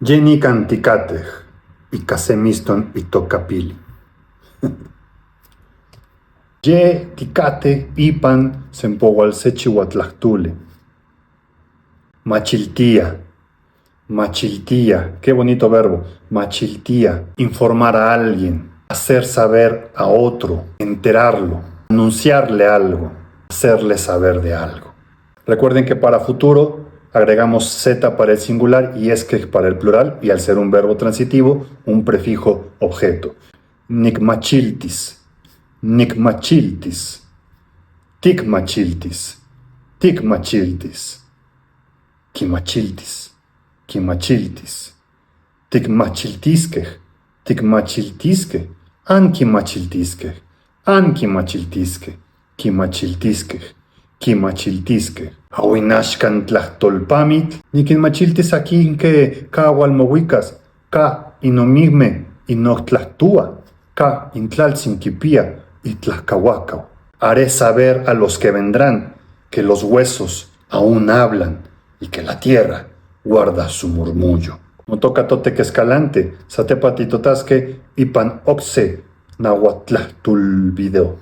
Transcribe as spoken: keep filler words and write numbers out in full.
Ye nikan tikatej, ika se miston itoka pili. Ye tikatej ipan senpohual sechihual tlajtuli. Machiltia, machiltia, qué bonito verbo, machiltia, informar a alguien, hacer saber a otro, enterarlo, anunciarle algo, hacerle saber de algo. Recuerden que para futuro agregamos Z para el singular y eskej para el plural y al ser un verbo transitivo, un prefijo objeto. Nikmachiltis, nikmachiltis, tikmachiltis, tikmachiltis, kimachiltis, kimachiltis, tikmachiltiskej, tikmachiltiskej, ankimachiltiskej, ankimachiltiskej, kimachiltiskej, kimachiltiskej. Awinashkan tlajtolpamitl, nikinmachiltis akinke kahual mohuikas, ka inomijme inoktlajtua, ka intlaltzin kipia itlajkahuakau. Haré saber a los que vendrán que los huesos aún hablan y que la tierra guarda su murmullo. Motoka totek Escalante, satepa titotaskej ipan okse nahuatl tlajtol video.